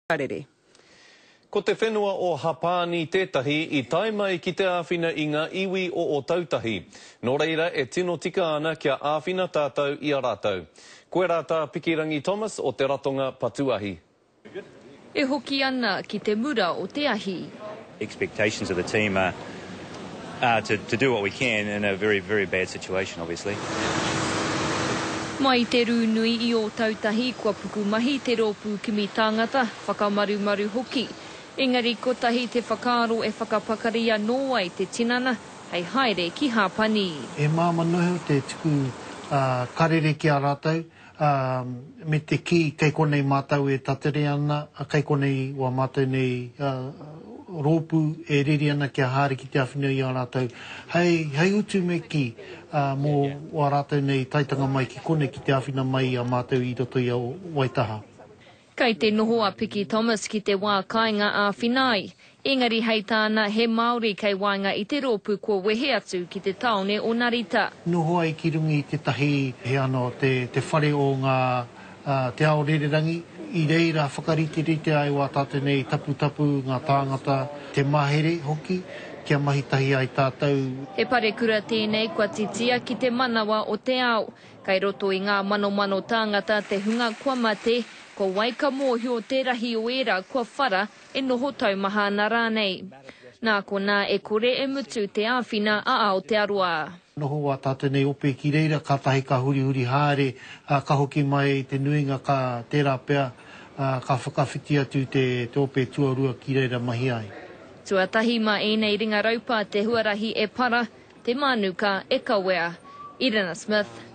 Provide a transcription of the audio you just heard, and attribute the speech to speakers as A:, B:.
A: Karere.
B: Ko te whenua o Hapāni tētahi i tae mai ki te āwhina i ngā iwi o Ōtautahi. Nō reira e tino tika ana kia āwhina tātou i a rātou. Koirā tā Pikirangi Thomas o te Ratonga Patu Ahi.
C: E hoki ana ki te mura o te ahi.
D: Expectations of the team are are to to do what we can in a very very bad situation obviously.
C: Mai i te rū nui i Ōtautahi kua pukumahi te rōpū kimi tāngata, whakamarumaru hoki. Engari kotahi te whakaaro e whakapakari anō ai te tinana hei haere ki Hāpani.
E: He māmā noa iho te tuku karere ki a rātou, ā, me te kī kei konei mātou e tatere ana, kei konei wā mātou nei rōpū e reri ana kia haere ki te āwhina i a rātou, hei, hei utu me kī, ā, mō wā rātou nei taetanga mai ki konei ki te āwhina mai i a mātou i roto i a Waitaha.
C: Kei te noho a Piki Thomas ki te wā kāinga āwhina ai. Engari hei tāna, he Māori kei waenga i te rōpū kua wehe atu ki te tāone o Narita.
E: Noho ai ki runga i tētahi he ana o te te whare o ngā te ao rererangi, i reira whakariterite ai wā tātou nei taputapu, ngā tāngata, te mahere hoki, kia mahi tahi ai tātou.
C: He parekura tēnei kua titia ki te manawa o te ao. Kei roto i ngā manomano tāngata te hunga kua mate, ko wai ka mōhio te rahi o ērā kua whara e noho taumaha ana rānei. Nā konā e kore e mutu te āwhina a Aotearoa.
E: Noho wā tātou nei ope ki reira, kātahi ka hurihuri haere, ā, ka hoki mai te nuinga ka, tērā pea, ā, ka whakawhiti atu te, te ope tuarua ki reira mahi ai.
C: Tuatahi mā ēnei ringa raupa te huarahi e para, te mānuka e kawea. Irina Smith.